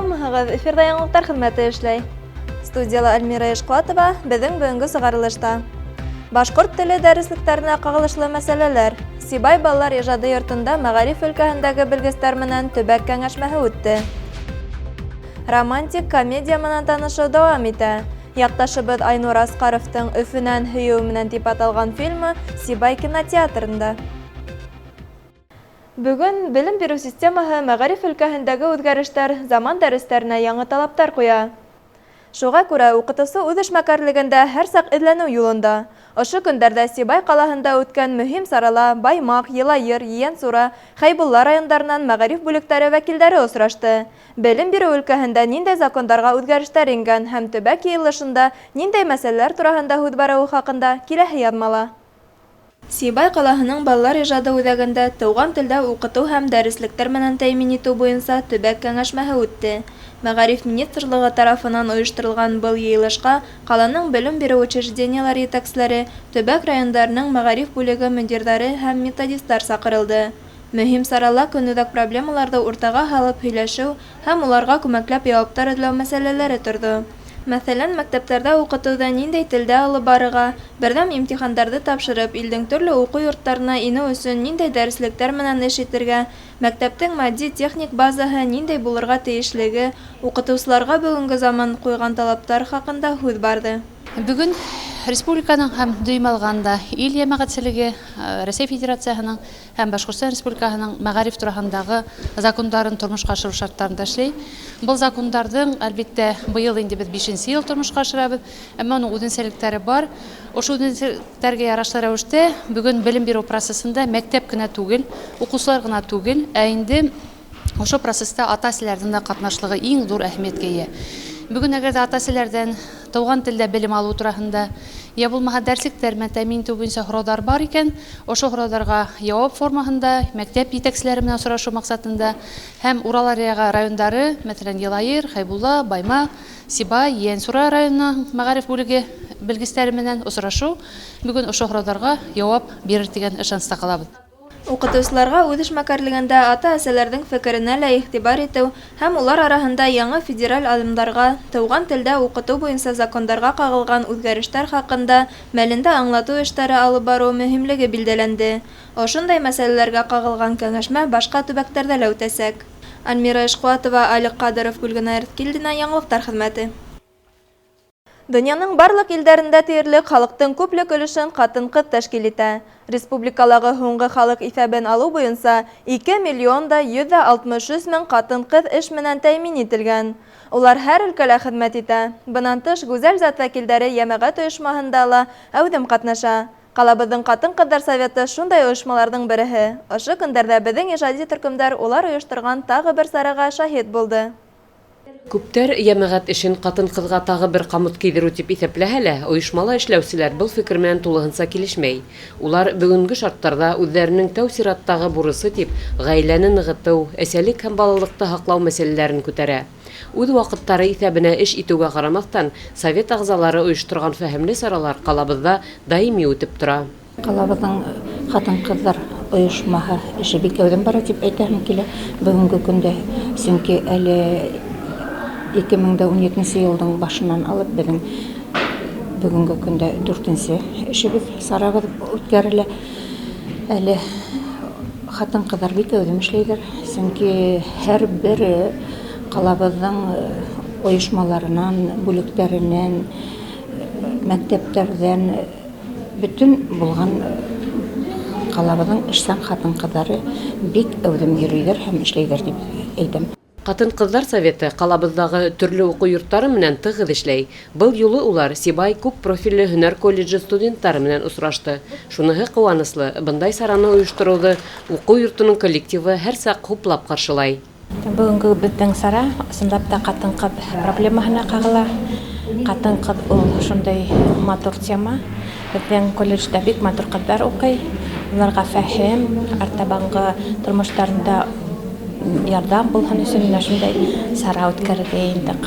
Һаумыһығыҙ, эфирҙа яңылыҡтар хеҙмәте эшләй. Студияла Альмира Ишҡуатова, беҙҙең бөгөнгө сығарылышта. Башҡорт теле дәреслектәренә ҡағылышлы мәсьәләләр. Сибай балалар ижады йортонда мәғариф өлкәһендәге белгестәр менән төбәк кәңәшмәһе үтте. Романтик комедия менән танышыу дауам итә. Яҡташыбыҙ Айнур Асҡаровтың Өфөнән һөйөү менән тип аталған фильмы Сибай кинотеатрында. Бөгөн белем биреү системаһы, мәғариф өлкәһендәге үҙгәрештәр заман дәрестәренә яңы талаптар ҡуя. Шуға күрә уҡытыусы үҙ эшмәкәрлегендә һәр саҡ эҙләнеү юлында. Ошо көндәрҙә Сибай ҡалаһында үткән мөһим сарала Баймаҡ, Йылайыр, Ейәнсура, Хәйбулла райондарынан мәғариф бүлектәре вәкилдәре осрашты. Белем биреү өлкәһендә ниндәй закондарға үҙгәрештәр ингән һәм төбәк йыйылышында ниндәй мәсьәләләр тураһында һүҙ барыуы хаҡында киләһе яҙмала. Сибай ҡалаһының балалар ижады үҙәгендә тыуған телдә уҡытыу һәм дәреслектәр менән тәьмин итеү буйынса төбәк кәңәшмәһе үтте. Мәғариф министрлығы тарафынан ойошторолған был йыйылышҡа ҡаланың белем биреү учреждениелар етәкселәре, төбәк райондарының мәғариф бүлеге мөдирҙәре һәм методисттар саҡырылды. Мөһим сарала көнүҙәк проблемаларҙы уртаға һалып һөйләшеү һәм уларға күмәкләп яуаптар эҙләү мәсьәләләре торҙо. Мәҫәлән, мәктәптәрҙә уҡытыуҙы ниндәй телдә алып барырға, берҙәм имтихандарҙы тапшырып, илдең төрлө уҡыу йорттарына инеү өсөн ниндәй дәреслектәр менән эш итергә, мәктәптең матди-техник базаһы ниндәй булырға тейешлеге, уҡытыусыларға бөгөнгө заман ҡуйған талаптар хаҡында һүҙ барҙы. Бөгөн республиканың һәм дөйөм алғанда ил йәмәғәтселеге Рәсәй Федерацияһының һәм Башҡортостан Республикаһының мәғариф тураһындағы закондарын тормошҡа ашырыу шарттарында эшләй. Был закондарҙың, әлбиттә, быйыл инде беҙ 5-нсе йыл тормошҡа ашырабыҙ, әммә уның үҙенсәлектәре бар. Ошо үҙенсәлектәргә ярашлы рәүештә бөгөн белем биреү процессында мәктәп кенә түгел, уҡыусылар ғына түгел, ә инде ошо процесста ата-әсәләрҙең дә ҡатнашлығы иң ҙур әһәмиәткә эйә. Бөгөн әгәр ҙә ата-әсәләрҙән тыуған телдә белем алыу тураһында, йә булмаһа дәреслектәр менән тәьмин итеү буйынса һорауҙар бар икән, ошо һорауҙарға яуап формаһында мәктәп етәкселәре менән осрашыу маҡсатында һәм Урал аръяғы райондары, мәҫәлән, Йылайыр, Хәйбулла, Баймаҡ, Сибай, Ейәнсура районы мәғариф бүлеге белгестәре менән осрашыу бөгөн ошо һорауҙарға яуап бирер тигән ышаныста ҡалабыҙ. Уҡытыусыларға үҙ эшмәкәрлегендә ата-әсәләрҙең фекеренә лә иғтибар итеү һәм улар араһында яңы федераль алымдарға, тыуған телдә уҡытыу буйынса закондарға ҡағылған үҙгәрештәр хаҡында мәлендә аңлатыу эштәре алып барыу мөһимлеге билдәләнде. Ошондай мәсьәләләргә ҡағылған кәңәшмә башҡа төбәктәрҙә лә үтәсәк. Альмира Ишҡуатова, Алик Ҡадыров, Гөлгенә Ирткилдина, яңылыҡтар хеҙмәте. Донъяның барлыҡ илдәрендә тиерлек халыҡтың күплек өлөшөн ҡатын-ҡыҙ тәшкил итә. Республикалағы һуңғы халыҡ иҫәбен алыу буйынса 2 миллион да 163 мең ҡатын-ҡыҙ эш менән тәьмин ителгән. Улар һәр өлкәлә хеҙмәт итә. Бынан тыш, гүзәл зат вәкилдәре йәмәғәт ойошмаһында ла әүҙем ҡатнаша. Ҡалабыҙҙың ҡатын-ҡыҙҙар советы шундай ойошмаларҙың береһе. Ошо көндәрҙә беҙҙең ижади төркөмдәр улар ойошторған тағы бер сараға шаһит булды. Күптәр йәмәғәт эшен ҡатын-ҡыҙға тағы бер ҡамыт кейҙереү тип иҫәпләһә лә, ойошмала эшләүселәр был фекер менән тулыһынса килешмәй. Улар бөгөнгө шарттарҙа үҙҙәренең тәү сираттағы бурысы тип ғаиләне нығытыу, әсәлек һәм балалыҡты һаҡлау мәсьәләләрен күтәрә. Үҙ ваҡыттары иҫәбенә эш итеүгә ҡарамаҫтан, совет ағзалары ойошторған фәһемле саралар ҡалабыҙҙа даими үтеп тора. Ҡалабыҙҙың ҡатын-ҡыҙҙар ойошмаһы эше бик әүҙем бара тип әйтәһем килә бөгөнгө көндә, сөнки әле 2017 йылдың башынан алып беҙҙең бөгөнгө көндә 4-нсе эшебеҙ, сарабыҙ үткәрелә. Әле ҡатын-ҡыҙҙар бик әүҙем эшләйҙәр, сөнки һәр бер ҡалабыҙҙың ойошмаларынан, бүлектәренән, мәктәптәрҙән бөтөн булған ҡалабыҙҙың эшсән ҡатын-ҡыҙҙары бик әүҙем йөрөйҙәр һәм эшләйҙәр тип әйтәм. Ҡатын-ҡыҙҙар советы ҡалабыҙҙағы төрлө уҡыу йорттары менән тығыҙ эшләй. Был юлы улар Сибай күп профилле һөнәр колледжы студенттары менән осрашты. Шуныһы ҡыуаныслы, бындай сараны ойоштороуҙы уҡыу йортоноң коллективы һәр саҡ хуплап ҡаршылай. Бөгөнгө беҙҙең сара ысынлап та ҡатын-ҡыҙ проблемаһына ҡағыла. Ҡатын-ҡыҙ ул шундай матур тема. Беҙҙең колледжда бик матур ҡыҙҙар уҡый. Уларға фәһем, артабанғы тормоштарында ярҙам булһын өсөн менә шундай сара үткәрергә индек.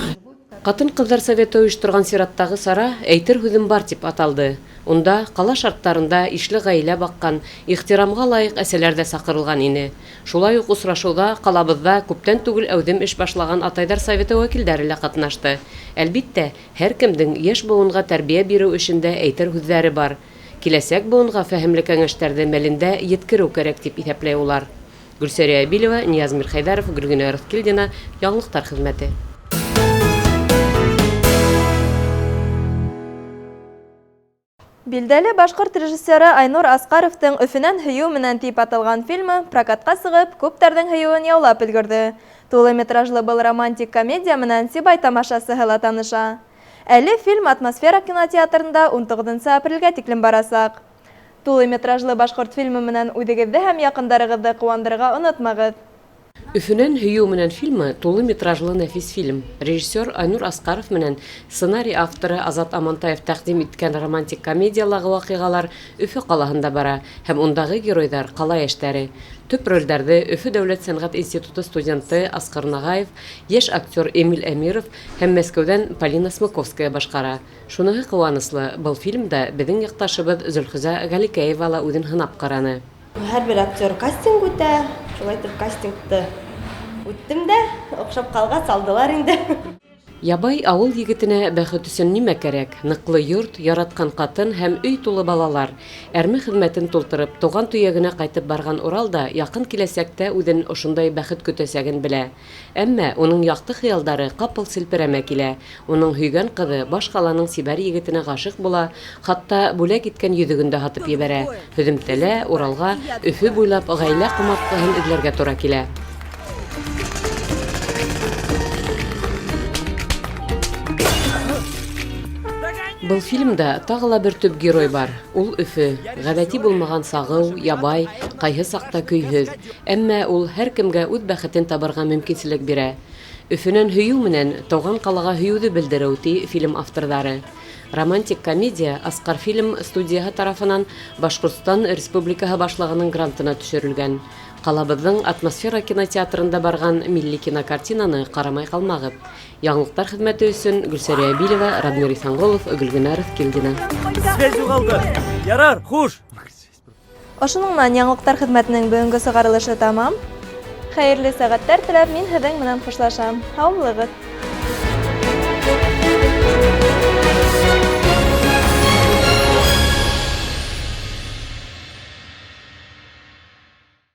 Ҡатын-ҡыҙҙар советы ойошторған сираттағы сара «Әйтер һүҙем бар» тип аталды. Унда ҡала шарттарында ишле ғаилә баҡҡан, ихтирамға лайыҡ әсәләр ҙә саҡырылған ине. Шулай уҡ осрашыуҙа ҡалабыҙҙа күптән түгел әүҙем эш башлаған атайҙар советы вәкилдәре лә ҡатнашты. Әлбиттә, һәр кемдең йәш быуынға тәрбиә биреү эшендә әйтер һүҙҙәре бар. Киләсәк быуынға фәһемле кәңәштәрҙе мәлендә еткереү кәрәк тип иҫәпләй улар. Гөлсәрия Әбилева, Нияз Мирхәйҙәров, Гөлгенә Рыҫкилдина, Яңылыҡтар хеҙмәте. Билдәле башҡорт режиссеры Айнур Асҡаровтың «Өфөнән һөйөү менән» тип аталған фильмы прокатҡа сығып, күптәрҙең һөйөүен яулап өлгөрҙө. Тулы метражлы был романтик комедия менән Сибай тамашасыһы ла таныша. Әле фильм «Атмосфера» кинотеатрында 19 апрелгә тиклем барасаҡ. Тулы метражлы башҡорт фильмы менән үҙегеҙҙе һәм яҡындарығыҙҙы ҡыуандырырға онотмағыҙ. «Өфөнән һөйөү менән» фильмы тулы метражлы нәфис фильм. Режиссер Айнур Асҡаров менән сценарий авторы Азат Амантаев тәҡдим иткән романтик комедиялағы ваҡиғалар Өфө ҡалаһында бара һәм ундағы геройҙар ҡала йәштәре. Төп ролдәрҙе Өфө дәүләт сәнғәт институты студенты Асҡар Нағаев, йәш актер Эмиль Әмиров һәм Мәскәүҙән Полина Смыковская башҡара. Шуныһы ҡыуаныслы, был фильмда беҙҙең яҡташыбыҙ Зөлхизә Ғәликәева ла үҙен һынап ҡараны. Һәр бер актер кастинг үтә, шулай итеп кастингты үттем дә, оҡшап ҡалғас алдылар инде. Ябай ауыл егетенә бәхет өсөн нимә кәрәк? Ныҡлы йорт, яратҡан ҡатын һәм өй тулы балалар. Әрме хеҙмәтен тултырып, тыуған төйәгенә ҡайтып барған Урал да яҡын киләсәктә үҙен ошондай бәхет көтәсәген белә. Әммә уның яҡты хыялдары ҡапыл селперәмә килә. Уның һөйгән ҡыҙы баш ҡаланың сибәр егетенә ғашиҡ була, хатта бүләк иткән йөҙөгөн дә һатып ебәрә. Һөҙөмтәлә Уралға Өфө буйлап ғаилә ҡомартҡыһын эҙләргә тура килә. Был фильмда тағы ла бер төп герой бар. Ул Өфө. Ғәҙәти булмаған сағыу, ябай, ҡайһы саҡта көйһөҙ. Әммә ул һәр кемгә үҙ бәхетен табырға мөмкинселек бирә. Өфөнән һөйөү менән тыуған ҡалаға һөйөүҙе белдереү, ти фильм авторҙары. Романтик комедия Асҡар фильм студияһы тарафынан Башҡортостан Республикаһы башлығының грантына төшөрөлгән. Ҡалабыҙҙың «Атмосфера» кинотеатрында барған милли кинокартинаны ҡарамай ҡалмағыҙ. Яңылыҡтар хеҙмәте өсөн Гөлсәрия Әбилева, Радмир Иҫәнғолов, Гөлгенә Рыҫкилдина. Связь юғалды. Ярар, хуш. Ошоноң менән яңылыҡтар хеҙмәтенең бөгөнгө сығарылышы тамам. Хәйерле сәғәттәр теләп мин һеҙҙең менән хушлашам. Һау булығыҙ.